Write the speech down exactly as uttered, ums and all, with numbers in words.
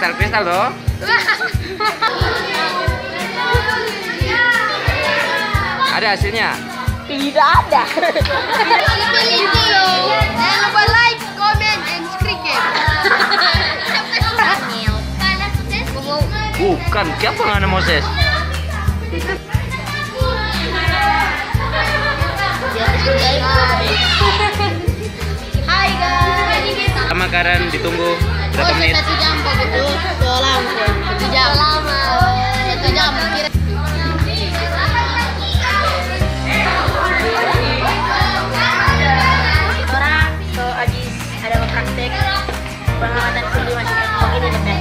Kristal, kristal toh? Ada hasilnya? Tidak ada. Jangan lupa like, comment, and subscribe. Bukan, siapa ngana Moses? Hai guys. Sama Karen ditunggu berapa menit? Satu jam kok gitu. So lama. Satu jam. Lama. Satu jam. Orang so abis ada praktek. Pengamatan kulit masih begini deh.